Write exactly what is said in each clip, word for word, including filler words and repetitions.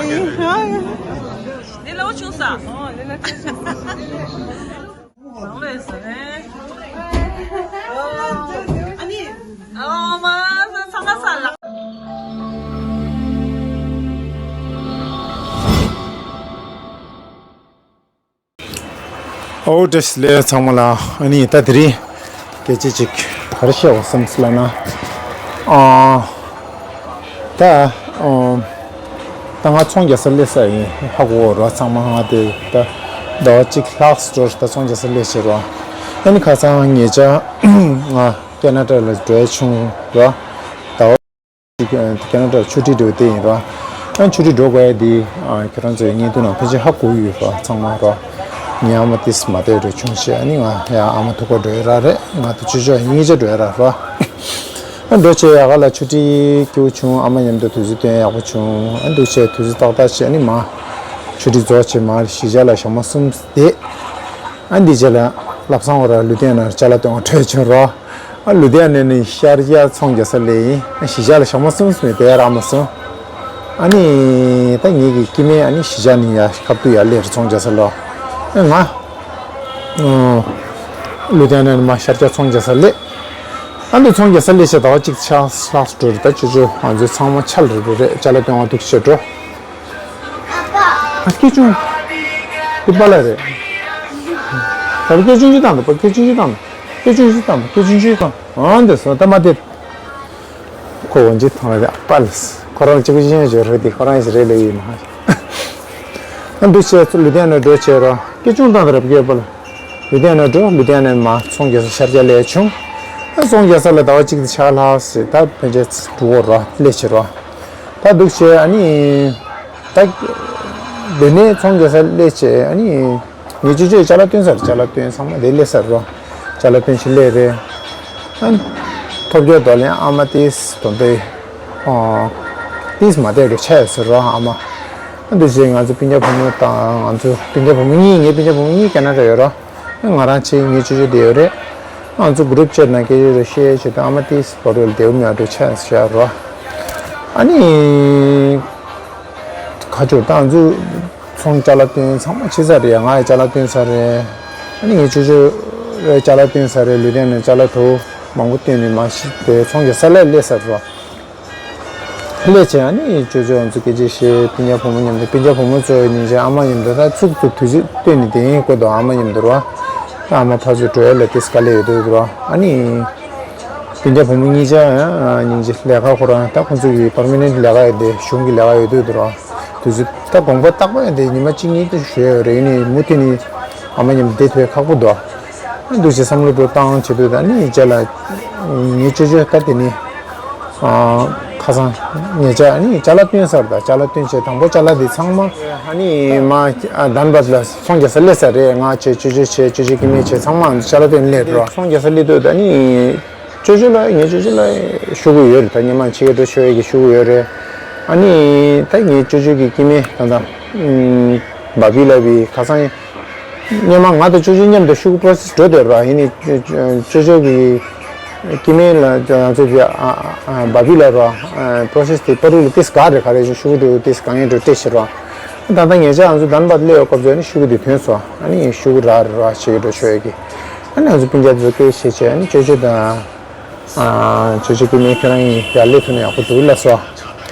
ལས་སླ་བོ་བྱུང་ས། ལས་སླ་བོ་བྱུང་ས། ཨ་ནི། ཨོ་མ། ཚང་མ་ས་ལ། ཨོ་བཀྲ་ཤིས་བདེ་ལེགས་ཚང་མ་ལ། ཨ་ནི་ད་དེ་རིང་སྐད་ཆ་ཅིག་ག་རེ་བཤད་དགོས་བསམ་སོང་ལབ་ན། ཨ། ད། ཨོ། ད་ང་ཚོང་རྒྱག་ས་སླེབས་ས་ཡིན་ཧ་གོ་རོ། ཚང་མ་ང་དེ་ད་ཟླ་བ་གཅིག་ལྷག་འགྲོ་ད་ཚོང་རྒྱག་ས་སླེབས་ཤེས་རོ། ཨ་ནི་ཁ་སང་ཉེ་ཆར་ང་ཁེ་ན་ཌ་ལ་འགྲོ་ཡ་བྱུང་རོ། ཟླ་བ་གཅིག་ཁེ་ན་ཌ་ཆུ་ཊི་འགྲོ་དེ་ཡིན་རོ། ཨ་ཆུ་ཊི་འགྲོ་དགོས་ཡ་དེ་ཨ་ཁྱེད་རང་ཚོའི་བརྙན་ཐུང་ནང་ཕལ་ཆེར་ཧ་གོ་ཡོད་རོ། ཚང་མ་རོ། ངའི་ཨ་མ་ཏིས་མ་བསྡད་འགྲོ་བྱུང་ཞེས། ཨ་ནི་ང་ཡ་ཨ་མ་ཐུག་ག་འགྲོ་ཡ་ར་རེད། ང་དང་ཅོ་ཅོ་གཉིས་ཆ་འགྲོ་ཡ་ར་རོ། ཨ་འགྲོ་བྱས་ཡག་ག་ལ་ཆུ་ཊི་སྐྱིད་པོ་བྱུང་། ཨ་མ་མཉམ་དུ་དུས་ཚོད་སྟོན་ཡག་པོ་བྱུང་། ཨ་འདུག་བྱས་དུས་ཚོད་ཏག་ཏག་བྱས་ཨ་ནི་མ་ཆུ་ཊི་རྫོགས་བྱས་མ་གཞིས་ཆགས་ལ་ཞག་མ་གསུམ་བསྡད། ཨ་འདི་རྗེས་ལ་ལབ་སང་བ་ར་ལུ་དེ་ན་ཅ་ལག་སྟོན་པ་འཕྲད་བྱུང་རོ། ཨ་ལུ་དེ་ན་ནི་ཤར་རྒྱག་ཚོང་རྒྱག་ས་སླེབས་ཡིན། ཨ་གཞིས་ཆགས་ལ་ཞག་མ་གསུམ་སོང་ནས་དེ་ཡ་རག་མ་སོང་། ཨ་ནི་ད་ངེད་ཀྱི་སྐྱེ་དམན་ཨ་ནི་གཞིས་ཆགས་ནས་ཡ་ཁ་ཐུག་ཡ་སླེབས་རེད་ཚོང་རྒྱག་ས་ལོ། ཨ་ང་ཨོ། ལུ་དེ་ན་ནི་མ་ཤར་རྒྱག་ཚོང་རྒྱག་ས་སླེབས། ཨ་འདི་ཚོང་རྒྱག་ས་སླེབས་བྱས་ཟླ་བ་གཅིག་ཆགས་ལྷག་འགྲོ་རེད། ད་ཅོ་ཅོ་ང་ཚོའི་ཚང་མ་ཆ་ལ་རེད་རེད། ཅ་ལག་སྟོན་པ་འདུག་བྱས་འགྲོ། ཨ་སྐད་ཆུང་། དེ་པཱ་ལགས་རེད། ད་སྐད་ཆུང་ཆུང་བཏང་དང་། སྐད་ཆུང་ཆུང་བཏང་དང་། སྐད་ཆུང་ཆུང་བཏང་། སྐད་ཆུང་ཆུང་བཏང་། ཨང་དེ་སོང་ད་མ་དེ། ཁོ་འོན་ཅི་ཐང་རེད་པཱ་ལགས། ཁོ་རང་གཅིག་པུ་ཤེས་ཡོན་ཞོར་རེད་དེ་ཁོ་རང་ཞིག་རེད་ལས་ཡིན་ན། ཨ་འདུག་བྱས་ལུ་དེ་ན་འགྲོ་བྱས་རོ། སྐད་ཆུང་བཏང་དང་རབ་སྐད་པཱ་ལགས། ལུ་དེ་ན་འགྲོ། ལུ་དེ་ན་མ་ཚོང་རྒྱག་ས་ཤར་རྒྱག་སླེབས་བྱུང་། ཨ་ཚོང་རྒྱག་ས་ལ་ཟླ་བ་གཅིག་དང་ཕྱེད་ཀ་ལྷག་ཟེར་ད་ཕན་ཆད་འགྲོ་གོ་རོ་སླེབས་བྱས་རོ། ད་འདུག་བྱས་ཨ་ནི། ད། འདི་ནས་ཚོང་རྒྱག་ས་སླེབས་བྱས་ཨ་ནི། ངས་ཅོ་ཅོས་ཅ་ལག་སྟོན་ཚར། ཅ་ལག་སྟོན་ཚང་མ་དེ་སླེབས་ཚར་རོ། ཅ་ལག་སྟོན་ཞིག་སླེབས་རེད། ཨ། ཐོབ་རྒྱག་དོ་ལན་ཨ་མ་ཏིས་དོམ་པའི། ཨོ། ཏིས་མ་བསྡད་རོ་ཆ་ཡོད་ཟེར་རོ་ཨ་མ། ཨ་འདུག་བྱས་ང་ཚོ་སྤུན་ཀྱག་བུ་མོ་དང་ང་ཚོ་སྤུན་ཀྱག་བུ་མོ་གཉིས། ངའི་སྤུན་ཀྱག་བུ་མོ་གཉིས་ཁེ་ན་ཌ་ཡོད་རོ། ང་རང་ཆེ་ངའི་ཅོ་ཅོ་དེ་ཡོད་རེད། ང་ཚོ་གུ་རུབ་ཅེཊ་ནང་སྐད་ཆ་རེ་བཤད་བྱེད་དུས་ཨ་མ་ཏིས་བར་དུ་ལ་དེའུ་མེད་འགྲོ་ཆ་ཤར་རོ། ཨ་ནི། ཁ་ཆུ་ད་ང་ཚོ་ཚོང་ཅ་ལག་སྟོན་ཚང་མ་ཕྱི་ཚར་རེད། ང་ཡི་ཅ་ལག་སྟོན་ཚར་རེད། ཨ་ནི་ངའི་ཅོ་ཅོ་རེ་ཅ་ལག་སྟོན་ཚར་རེད། ལུས་སྟེང་ནས་ཅ་ལག་དུ་མང་པོ་སྟོན་ནས་མ་ཤི་དེ་ཚོང་རྒྱག་ས་ལ་སླེབས་ཚར་རོ། སླེབས་བྱས་ཨ་ནི་ཅོ་ཅོ་ང་ཚོ་སྐད་ཆ་བཤད། སྤུན་ཀྱག་བུ་མོ་མཉམ་དུ། སྤུན་ཀྱག་བུ་མོ་ཚོ་ཉིན་ཅིག་ཨ་མ་མཉམ་དུ་ད་ཚུགས་ཚུགས་དུས་ཚོད་བཏོན་ནས་དེ་ཡིན་དགོས་འདུག་ཨ་མ་མཉམ་དུ་རོ། ཨ་མ་ཕར་ཚུར་འགྲོ་ཡ་ལ་ཏིས་དཀའ་ལས་ཡོད་དུས་རོ། ཨ་ནི་སྤུན་ཀྱག་བུ་མོ་གཉིས་ཆ་ཡང་ཉིན་ཅིག་ལས་ཀ་ཁོ་རང་ད་ཁོང་ཚོ་གི་པར་མ་ནེན་ཊི་ལས་ཀ་ཡོད་དེ་གཞུང་གི་ལས་ཀ་ཡོད་དུས་རོ། དུས་ཚོད་ད་དགོངས་པ་རྟག་པ་ཡོད་དེ་ཉི་མ་གཅིག་གཉིས་དུ་ཞུ་ཡ་ཡོད་རེད། ཡིན་ནའི་མུ་མཐུད་ནས་ཨ་མ་མཉམ་དུ་བསྡད་ཐུབ་ཡ་ཁག་པོ་འདུག་འདུག་ཅེས་བསམ་བློ་འགྲོ་བཏང་བྱེད་དུས་ད་ནི་རྗེས་ལ་ངའི་ཅོ་ཅོ་ད་དེ་ནི། ཨ། ཁ་སང་ཉེ་ཆར་ཨ་ནི་ཅ་ལག་སྟོན་ཚར། ད་ཅ་ལག་སྟོན་བྱས་དང་པོ་ཅ་ལག་འདི་ཚང་མ་ཨ་ནི་མ་དྷན་བཱད་ལ་ཚོང་རྒྱག་ས་སླེབས་ཚར་རེད། ང་བྱས་ཅོ་ཅོ་བྱས་ཅོ་ཅོ་སྐྱེ་དམན་བྱས་ཚང་མ་ཅ་ལག་སྟོན་སླེབས་རོ། ཚོང་རྒྱག་ས་སླེབས་དུས་ད་ནི་ཅོ་ཅོ་ལ་ངའི་ཅོ་ཅོ་ལ་ཤོག་གུ་ཡོད་རེད། ད་སྔོན་མ་ཕྱི་རྒྱལ་འགྲོ་ཆོག་ཡས་ཀྱི་ཤོག་གུ་ཡོད་རེད། ཨ་ནི་ད་ངའི་ཅོ་ཅོ་གི་སྐྱེ་དམན་ད་ད་བ་བི་ལ་བི་ཁ་སང་སྔོན་མ་ང་དང་ཅོ་ཅོ་མཉམ་དུ་ཤོག་གུ་པོ་རོ་སེ་སི་འགྲོ་བསྡད་ར། ཡིན་ནའི་ཅོ་ཅོ་གི་སྐྱེ་དམན་ལ་ང་ཚོ་གི་ཨ་ཨ་བ་བི་ལ་ར་པོ་རོ་སེ་སི་དེ་པ་རུ་ལ་ཏིས་ག་རེ་ག་རེ་ཤོག་གུ་འགྲོ་ཏིས་གང་ཡིན་འགྲོ་སྤྲད་ཤི་ར། ད་ལྟ་ཉེ་ཆར་ང་ཚོ་དྷན་བཱད་སླེབས་པའི་སྐབས་སུ་ནི་ཤོག་གུ་དེ་ཐོན་སོང་། ཨ་ནི་ཤོག་གུ་ར་ར་ཞིག་འགྲོ་ཆོག་ཡས་ཀྱི། ཨ་ནི་ང་ཚོ་སྤུན་ཀྱག་ཚོ་སྐད་བཤད་བྱས་ཨ་ནི་ཅོ་ཅོ་དང་། ཨ། ཅོ་ཅོ་སྐྱེ་དམན་ཁྱོད་རང་ཡིན་ཡར་སླེབས་ཐུབ་ན་ཡག་པོ་འདུག་ལབ་སོང་།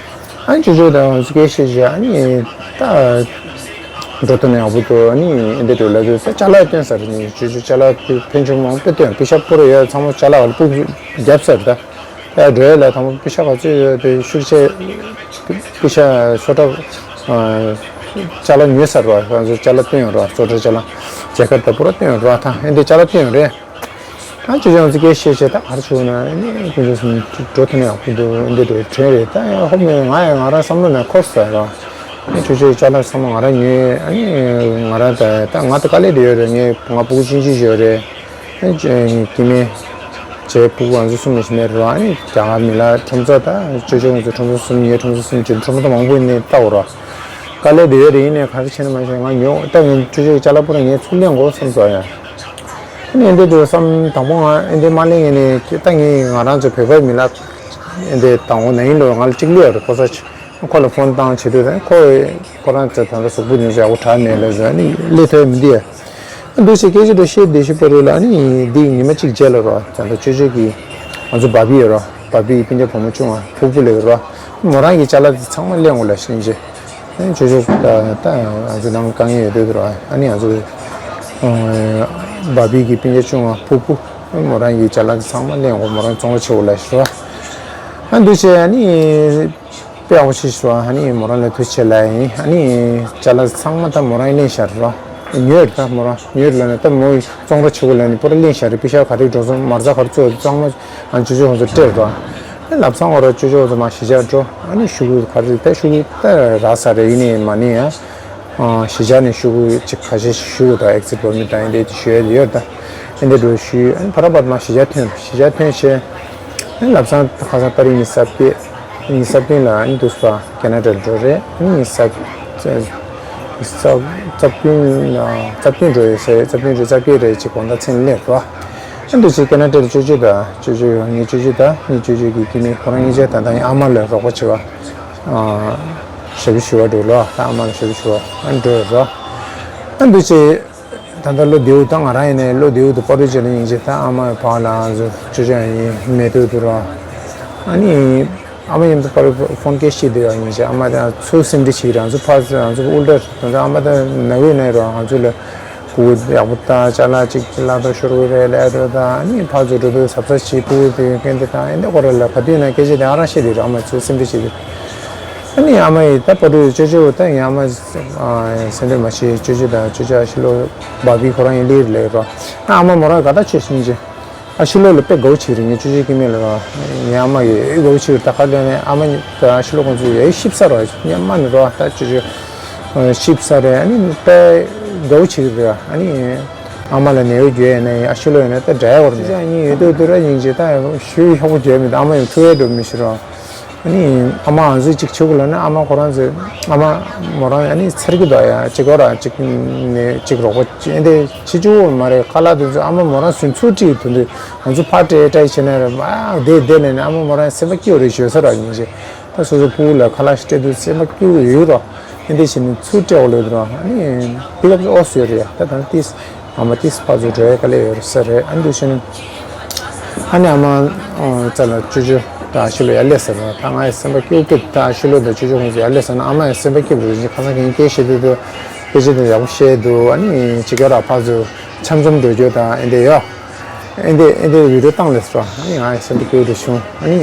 ཨ་ནི་ཅོ་ཅོ་དང་ང་ཚོ་སྐད་བཤད་བྱས་ཨ་ནི་ད་འགྲོ་ཐུབ་ན་ཡག་པོ་འདུག་ཨ་ནི་འདི་འགྲོ་ལབ་དུས་ཅ་ལག་སྟོན་ས་རེད། ཅོ་ཅོ་ཅ་ལག་དེ་ཕན་ཆུང་མང་པོ་སྟོན། པེ་ཤ་པུ་ར་ཡོད་ཚང་མ་ཅ་ལག་ལ་སྤུག་བརྒྱབ་ས་རེད་ད། ཡར་འགྲོ་ཡས་ལ་དང་པོ་པེ་ཤ་ག་ཚོད་ཡོད་དེ་ཤུགས་ཆེ། པེ་ཤ་སོ་ཊ་ཅ་ལག་ཉོས་ས་རེད་བ། ང་ཚོ་ཅ་ལག་སྟོན་ཡོད་རེད་བ། སོ་ཊ་ཅ་ལག་ཇེ་ཀེཊ་དང་པུ་ར་སྟོན་ཡོད་རེད་བ། ད་ཨེ་འདི་ཅ་ལག་སྟོན་ཡོད་རེད། ད་ཅོ་ཅོ་ང་ཚོ་སྐད་བཤད་བྱས་ད་ག་རེ་བྱུང་ན་ཨ་ནི་ཀུན་སྤྱོད་གསུམ་འགྲོ་ཐུབ་ན་ཡག་པོ་འདུག་འདི་འདྲ་དྲན་རེད། ད་ཡང་ཧོབ་ནས་ང་ཡང་ང་རང་བསམ་བློ་ནང་འཁོར་ས་ར། ཨ་ནི་ཅོ་ཅོའི་ཅ་ལག་ཚང་མ་ང་རང་ཉོས། ཨ་ནི་ང་རང་ད་ད་ང་ད་དཀའ་ལས་དེ་ཡོད་རེད། ངའི་ང་ཕྲུ་གུ་གཅིག་གཅིག་ཡོད་རེད། ཨ་ནི་སྐྱེ་དམན་བྱས་ཕྲུ་གུ་ང་ཚོ་གསུམ་ལས་གཞི་མེད་རེད་བ། ཨ་ནི་རྒྱ་གར་མི་ལ་ཁྲོམ་ཚོགས་ད་ཅོ་ཅོ་ང་ཚོ་ཁྲོམ་ཚོགས་གསུམ་ཉོས། ཁྲོམ་ཚོགས་གསུམ་བྱས་ཁྲོམ་ཚོགས་མང་པོ་ཡིན་ནའི་ལྟ་འོ་ར། དཀའ་ལས་དེ་ཡོད་རེད། ཡིན་ནའི་ག་རེ་བྱས་ན་མ་བྱས་ང་ཉོ་ད་ངའི་ཅོ་ཅོའི་ཅ་ལག་པུ་ར་ངས་ཚུར་ལེན་དགོས་བསམ་སོང་ཡ། ཨ་ནི་ཨེ་འདྲ་འདྲ་བསམ་དང་པོ་ང་ཨེ་འདྲ་མ་གླེང་ངས་ནས་ད་ངས་ང་རང་ཚོ་བོད་པའི་མི་ལ་ཨེ་འདྲ་དང་པོ་ན་ཡིན་ལོ་ང་ལ་གཅིག་ལོས་རེད་ཕོ་ས་ཆེ། ཁོ་ལ་ཕོན་བཏང་བྱེད་དུས་ད་ཁོ་ཁོ་རང་ཚོ་ད་ལྟ་གཟུགས་པོ་ནས་ཡག་པོ་དྲག་མེད་ལ་ཟེར་ནི་སླེབས་ཐུབ་མི་འདུག་ཡ། འདུག་ཅེས་སྐད་ཆ་འདྲ་བཤད་བསྡད་ཤི་པ་རེད་ལ་ནི་འདི་ཉི་མ་གཅིག་རྗེས་ལ་རོ་ད་ལྟ་ཅོ་ཅོ་གི་ང་ཚོ་བ་བི་ཡོད་རོ། བ་བི་སྤུན་ཀྱག་བུ་མོ་ཆུང་བ་ཕུར་བུ་ལེགས་རོ། མོ་རང་གི་ཅ་ལག་དེ་ཚང་མ་ལེན་དགོས་ལ་ཤིན་ཅེ། ཨ་ནི་ཅོ་ཅོ་ད་ད་ང་ཚོ་ནང་དཀའ་ངལ་ཡོད་དུས་རོ། ཨ་ནི་ང་ཚོ་བ་བི་གི་སྤུན་ཀྱག་ཆུང་བ་ཕུར་བུ་མོ་རང་གི་ཅ་ལག་དེ་ཚང་མ་ལེན་དགོས། མོ་རང་བཙོང་བ་བྱེད་དགོས་ལ་ཤི་རོ། ཨ་འདུག་ཅེས་ཨ་ནི། དཔེ་ཡག་པོ་ཞིག་ཞུ་བ། ཨ་ནི་མོ་རང་ལ་ཐུགས་རྗེ་ཆེ་ལབ་ཡིན། ཨ་ནི་ཅ་ལག་ཚང་མ་ད་མོ་རང་ལེན་བཞག་རོ། ཉོས་རེད་ད་མོ་རང་ཉོས་ལ་ནི་ད་མོ་བཙོང་ར་ཆེ་བོ་ལ་ནི་པོ་ར་ལེན་བཞག་རེད། པི་ཤ་ག་རེ་འགྲོ་སོང་མར་ཚ་ག་རེ་བཙོང་ཚང་མ་ཨ་ཅོ་ཅོ་ཁོང་ཚོ་སྤྲད་རོ། ཨ་ལབ་ཚང་བ་ར་ཅོ་ཅོ་ཁོང་ཚོ་མ་གཞིས་ཆགས་འགྲོ། ཨ་ནི་ཤུ་གུ་ག་རེ་ད་ཤུ་གུ་ད་རག་ས་རེད། ཡིན་ནི་མ་ནི་ཡ། གཞིས་ཆགས་ནས་ཤུ་གུ་ཅིག་ཁ་ཤས་ཤིག་ཞུ་དགོས་ད་ཨེག་སི་ཊི་པར་མིཊ་དང་ཨེ་འདྲས་ཅིག་ཞུ་ཡ་ཡོད་ད། ཨེ་འདྲས་འགྲོ་ཞུས། ཨ་ནི་བར་བར་མ་གཞིས་ཆགས་ཐོན་གཞིས་ཆགས་ཐོན་བྱས། ཨ་ནི་ལབ་སང་ཁ་སང་ཏ་རིག་ཉི་ཤུ་རྩ་བརྒྱད་ཉི་ཤུ་རྩ་བདུན་ལ་ཨ་ནི་འདུག་སེ་ཁེ་ན་ཌ་ལ་འགྲོ་རེད། ཨ་ནི་ཉི་ཤུ་རྩ་རྩ་བདུན་ལ་རྩ་བདུན་འགྲོ་ཡོད་ཟེར། རྩ་བདུན་འགྲོ་རྩ་བརྒྱད་རེད་ཅིག་དགོང་དག་མཚན་སླེབས་རོ། ཨ་ནི་འདུག་སེ་ཁེ་ན་ཌ་ལ་ཅོ་ཅོ་དང་ཅོ་ཅོ་ངའི་ཅོ་ཅོ་དང་ངའི་ཅོ་ཅོ་གི་སྐྱེ་དམན་ཁོ་རང་གཉིས་ཆ་ད་ལྟ་ངའི་ཨ་མ་ལ་རོགས་པ་བྱེད་པ། ཞབས་ཞུ་བ་འགྲོ་ལོ། ད་ཨ་མ་ལ་ཞབས་ཞུ་བ་ཨ་འགྲོ་རོ། ཨ་འདུག་ཅེས་ད་ལྟ་བློ་བདེ་བོ་ད་ང་རང་ཡིན་ནའི་བློ་བདེ་བོ་དུ་པར་རིས་བྱས་ན་ཡིན་ཅེས་ད་ཨ་མ་ཕ་ལ་ང་ཚོ་ཅོ་ཅོ་ཡིན་མེད་དུ་དུ་རོ། ཨ་ནི་ཨ་མ་ཡིན་དུ་པར་ཕོན་སྐད་བཤད་དུ་ཡང་ཡིན་ཅེས། ཨ་མ་ད་ཚུར་སེམས་ཁྲལ་བྱེད་ཀྱི་རང་ཚོ་ཕ་ཚོ་རང་ཚོ་ཨུལ་ཏྲ་ད་ཨ་མ་ད་ན་བུ་ཡིན་ནའི་རོ་ང་ཚོ་ལ། ཕྲུ་གུ་ཡག་པོ་ད་ཅ་ལག་ཅིག་ལག་ཏུ་ཤོར་གི་རེད་ལབ་འགྲོ་ད། ཨ་ནི་ཕར་ཚུར་འགྲོ་དུས་གཟབ་གཟབ་བྱེད། ཕྲུ་གུ་དེ་སྐད་འདི་དང་ཨེ་འདི་ཁོ་ར་ལ་ག་དུས་ན་སྐད་ཆ་དེ་ཨ་རང་བཤད་དེ་རང་མ་ཚོས་སེམས་ཁྲལ་བྱེད་དེ། ཨ་ནི་ཨ་མ་ཡིས་ད་པ་ཕྲུག་ཅོ་ཅོ་ད་ངའི་ཨ་མ་སེམས་ཁྲལ་མ་བྱེད། ཅོ་ཅོ་དང་ཅོ་ཅོ་ཨ་ཤི་ལོ་བ་བི་ཁོ་རང་ཡིན་ལིར་ལེ་རོ། ཨ་མ་མོ་རང་ག་ད་ཆོས་སུན་ཅི། ཨ་ཤི་ལོ་ལ་དཔེ་དགའ་བོ་བྱེད་རེད། ངའི་ཅོ་ཅོའི་སྐྱེ་དམན་ལ་རོ། ངའི་ཨ་མ་ཡིས་དགའ་བོ་བྱེད་རེད། ད་ག་ལས་ནས་ཨ་མ་ད་ཨ་ཤི་ལོ་ཁོང་ཚོ་ཡ་ཤིབ་ས་རོ། ཉམས་མ་ནི་རོ་ད་ཅོ་ཅོ། ཤིབ་ས་རེད། ཨ་ནི་དཔེ་དགའ་བོ་བྱེད་རེད། ཨ་ནི་ཨ་མ་ལ་ནད་གཡོག་རྒྱུ་ཡིན་ན་ཡང་ཨ་ཤི་ལོ་ཡིན་ན་དཔེ་འདྲ་ཡོད་རེད། ཅི་ཡང་ཉིན་ཡོད་དུས་དུས་ར་ཡིན་གྱི་ད་ཞུ་ཡག་པོ་བརྗོད་མི་འདུག་ཨ་མ་ཡང་ཐུགས་ཡག་འགྲོ་མི་ཤེས་རོ། ཨ་ནི་ཨ་མ་ང་ཚོས་ཅིག་བྱེད་དགོས་ལབ་ན་ཨ་མ་ཁོ་རང་ཚོས་ཨ་མ་མོ་རང་ཨ་ནི་ཚར་གི་འདུག་ཡ། གཅིག་གོ་ར་གཅིག་ནས་གཅིག་རོགས་པ་ཅིག་ཨེ་འདྲ་བྱེད་བཅུག་མ་རེད། ཁ་ལག་དེ་ཚོ་ཨ་མ་མོ་རང་སུན་ཚུར་ཁྲིད་དུས་དུས་ང་ཚོ་ཕར་སྤྲད་སྤྲད་བྱས་ན་རེད། མ་བསྡད་བསྡད་ནས་ནས་ཨ་མ་མོ་རང་སེམས་པ་སྐྱིད་པོ་རེད་ཞོད་ས་ར་ཡིན་གྱི། ད་སོ་སོ་ཕྲུ་གུ་ལ་ཁ་ལག་ཞིག་སྤྲད་དུས་སེམས་པ་སྐྱིད་པོ་ཡོད་རོ། ཨེ་འདྲ་བྱས་ནས་ཚུར་སྤྲད་འོ་ལོས་དུ་རོ། ཨ་ནི་དེ་སྐབས་ཨོ་སི་ཡོད་རེད་ཡ། ད་ད་ཏིས་ཨ་མ་ཏིས་ཕར་ཚུར་འགྲོ་ཡ་དཀའ་ལས་ཡོད་རེད་ས་རེད། ཨ་འདུག་བྱས་ནས་ཨ་ནི་ཨ་མ་རྩ་ལ་ཅོ་ཅོ་ད་ཨ་ཤི་ལོ་ཡར་སླེབས་ཟེར་རོ། ད་ང་ཡི་སེམས་པ་སྐྱིད་པོ་སྐྱིད། ད་ཨ་ཤི་ལོ་ད་ཅོ་ཅོ་ཁོང་ཚོ་ཡར་སླེབས་ཟེར་ན་ཨ་མ་ཡི་སེམས་པ་སྐྱིད་པོ་རེད། ཁ་སང་གིན་སྐད་བཤད་དུས་དུ་སྐད་ཆ་དེ་ཡག་པོ་བཤད་འདུག་ཨ་ནི་ཅི་ག་ར་ཕར་ཚུར་འཆམ་འཆམ་འགྲོ་རྒྱུ་དང་ཨེ་འདྲ་ཡོད། ཨེ་འདྲ་ཨེ་འདྲ་བི་ཌི་ཡོ་བཏང་ལས་སོ། ཨ་ནི་ང་ཡི་སེམས་པ་སྐྱིད་པོ་རེད་བྱུང་། ཨ་ནི་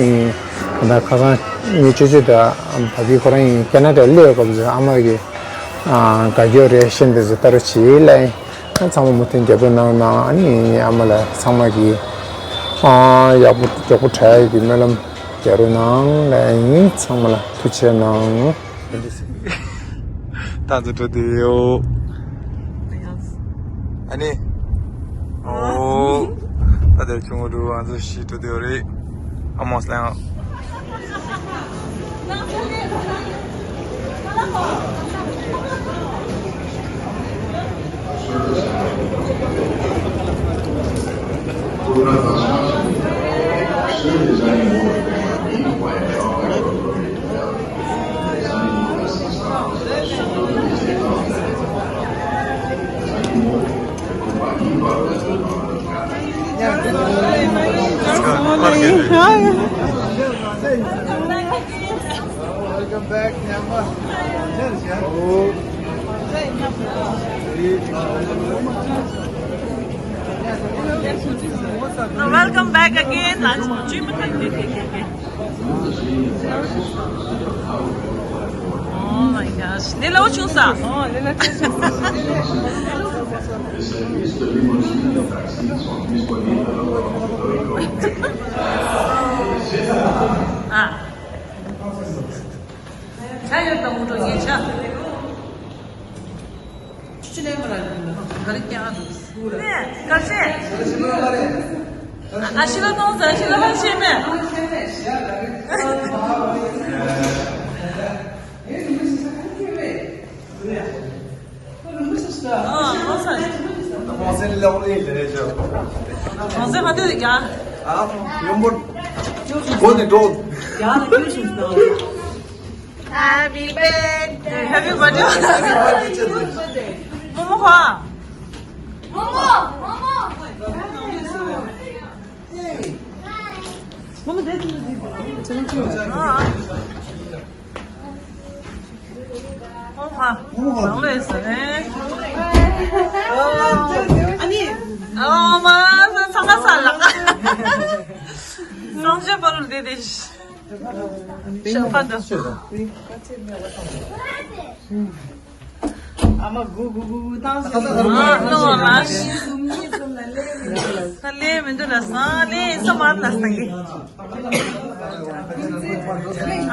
ད་ཁ་སང་ངའི་ཅོ་ཅོ་དང་བ་བི་ཁོ་རང་ཡིན་ཁེ་ན་ཌ་སླེབས་སྐབས་སུ་ཨ་མ་གི་དགའ་སྐྱོ་རེ་བཤད་འདི་ཚོ་ལྟ་རུ་བྱེད་ལ་ཡིན། ཚང་མ་མུ་མཐུད་རྒྱབ་སྐྱོར་གནང་གནང་། ཨ་ནི་ཨ་མ་ལ་ཚང་མ་གི་ཡག་པོ་མགྱོགས་པོ་དྲག་ཡག་གི་སྨོན་ལམ་རྒྱག་རོགས་གནང་ལ་ཡིན། ཚང་མ་ལ་ཐུགས་རྗེ་གནང་། ད་ཚོ་འགྲོ་དེ་ཡོ། ཨ་ནི། ཨོ། ད་དེར་ཆུང་ངུ་འགྲོ་ང་ཚོ་ཤི་འགྲོ་དེ་ཡོ་རེད། ཨ་མོ་སླེང་། Welcome back again. Oh my gosh. Lila, what you saw? Oh, Lila, what you saw? Ah. ཆ་ཡོད་དང་མུ་ཏོ་ངེད་ཆ། ཆུ་ཆུ་ལེན་པ་ལ་ག་རེ་སྐྱེ་ཨ་འདུག་ནས་གར་ཆེ། ཨ་ཤི་ལ་གཏོང་ཟེར་ཨ་ཤི་ལ་ལ་ཤེས་མེད། ཨ་ཧོ་ས། གོང་ཚད་ལེགས་པོ་ལེགས་ལེགས་ལེགས། གོང་ཚད་ག་དུས་ཡ། ཨ་ཡོན་པོ། གོ་ནས་འགྲོ། ཡ་ལ་ཡོད་ཤིང་ཟེར། Happy birthday. Happy birthday. Momo kha. Momo, momo. Momo, this is the. Ah. Momo kha. Momo kha. Long way, sir. Oh, ma, sa, sa, sa, la. Songje parul de de. Champagne. ཨ་མ་གུ་གུ་གུ་གུ་བཏང་ཟེར། ཨ་ཏོ་ལ་ཤི་སུམ་གཉིས་ཙམ་ལ་ལས་མི་འདུག་ལ། ས་ལས་མི་འདུག་ལ། ས་ལས་ས་མར་ལ་ས་གི།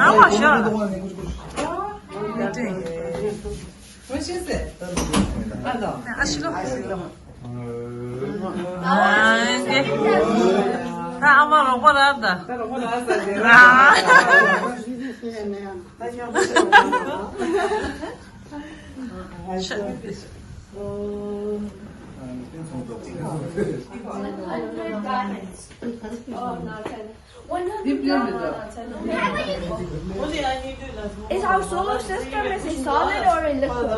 ཨ་མ་ཤ། མི་ཤེས་ཟེར། ཨ་ལོ། ཨ་ཤི་ལོ། ཨ་ཨ་མ་རོགས་པ་ར་ད། ད་རོགས་པ་ར་ཟ་ཟེར། ཨ། Is our solar system, is it solid or a liquid?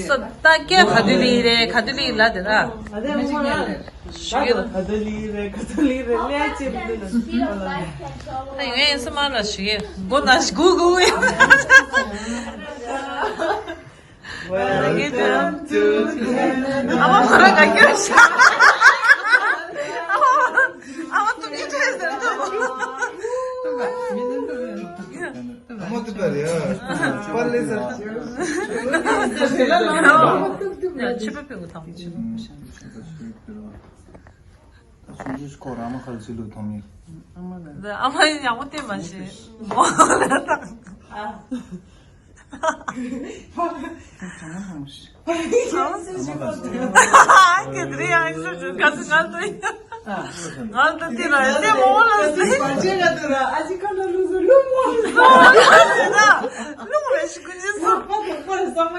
So, ད་སྐད་ག་དུས་ལི་རེད། ག་དུས་ལི་ལ་དེ་ར། ད་ཡོད་ཡིན་སུ་མ་ལ་ཞིག་གོ་ན་གུ་གུ། Welcome to Canada. ཨ་མ་ཁོ་རང་ག་སྐྱོ་ཤ། ཨ་མ་ཨ་མ་ཏུ་ཀི་ཁྲེ་ཟེར་ཏུ། ཨ་མ་ཏུ་པ་རེ་ཡ། པ་ལེ་ཟེར། ཡ་ཆུ་པ་པེ་གོ་ཐང་ཆུ་པ་པེ་ཤ། ད་སུམ་ཅུ་སྐོར་ཨ་མ་ཁར་ཅི་ལུ་ཐོང་མི། ཨ་མ་ཡག་པོ་བལྟས་མ་ཤེས། མོ་ལ་དང་། ཨ། ཁྱེད་རེ་ཡང་ཞུ་ཞུ་ག་ཚོད་ང་ལྟོས་ཡིན། ང་ལྟོས་དེ་ར་ཡ་དེ་མོ་ལ་ཟེར། ཨ་ཅི་ཁ་ལ་ལུ་ཟུ་ལུ་མོ་ལ་ཟེར་ན། ལུ་རེ་ཞུ་ཀུན་ཅི་སོ། ལག་པ་གཙང་མ་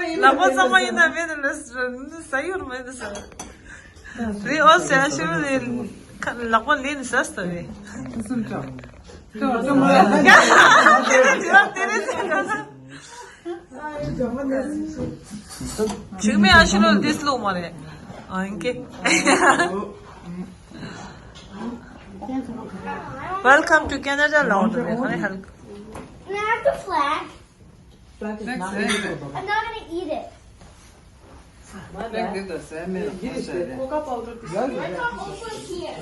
ཡིན་ན་མེད་ན་ལ་ཟེར། ཟ་ཡོད་མེད་ཟེར། རེ་ཨོ་ཟེར་ཞུ་རེ། ལག་པ་ལེན་ཟ་ཟ་རེ། ཇུག་མེ་ཨ་ཤི་རོལ་དིས་ལུག་མ་རེད། ཨ་ཨིན་ཀེ། Welcome to Canada ལ་འོང་དུ་རེད། ཧ་ཧ། Can I have the flag? Flag is not edible. I'm not gonna eat it. Flag did the same. Coca powder. Why not also here?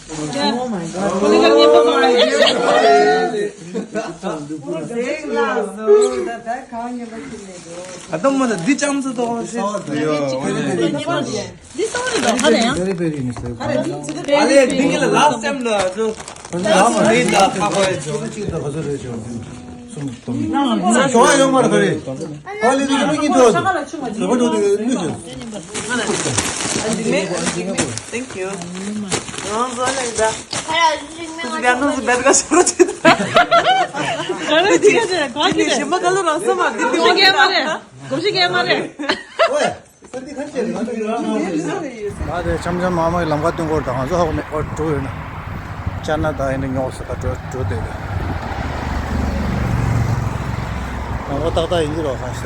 Oh my God. ཨ་དམ་མ་ད་འདི་ཅམ་ཚ་དོ་ཤེས། འདི་སོང་རེད་དོ་ཧ་རེ་ཡང་། ཨ་ལེ་འདི་གི་ལ་ལ་སེམས་ལ་ཚོ། ཨ་ལེ་འདི་ད་ཁ་པ་ཡ་ཚོ། གཅིག་ད་ག་ཚོད་རེད་ཅོ། གསུམ་སྟོང་། ང་ཡོང་མ་རེད་ག་རེ། ཨ་ལེ་འདི་གི་ཀིན་ཏོ། ཟ་བ་འགྲོ་དེ་ནུས་ཤོ། Thank you. རང་བཟོ་ནས་ད། ཁུ་ཚུ་རྒྱ་ནོ་ཚུ་བེད་ག་ཤོར་ཅི། ག་རེ་དེ་ག་ཅེ་ག་ཅེ་ཞིམ་པ་ག་ལོ་རང་སོ་མ་དེ་དེ་གོམས་གཤིས་རྒྱས་མ་རེད། གོམས་གཤིས་རྒྱས་མ་རེད། ཨོ་ཡ། ད་དེ་འཆམ་འཆམ་མ་མའི་ལམ་ཁ་སྟོན་སྐོར་དང་ང་ཚོ་ཧ་གོ་མེད་སྐོར་འགྲོ་ཡོད་ན། ཅ་ན་ད་ཡིན་ན་ཉོག་ས་ད་འགྲོ་འགྲོ་བསྡད་ཡོད། ལམ་ཁ་ཏག་ཏག་ཡིན་གྱི་རོགས་ཁ་ཤ།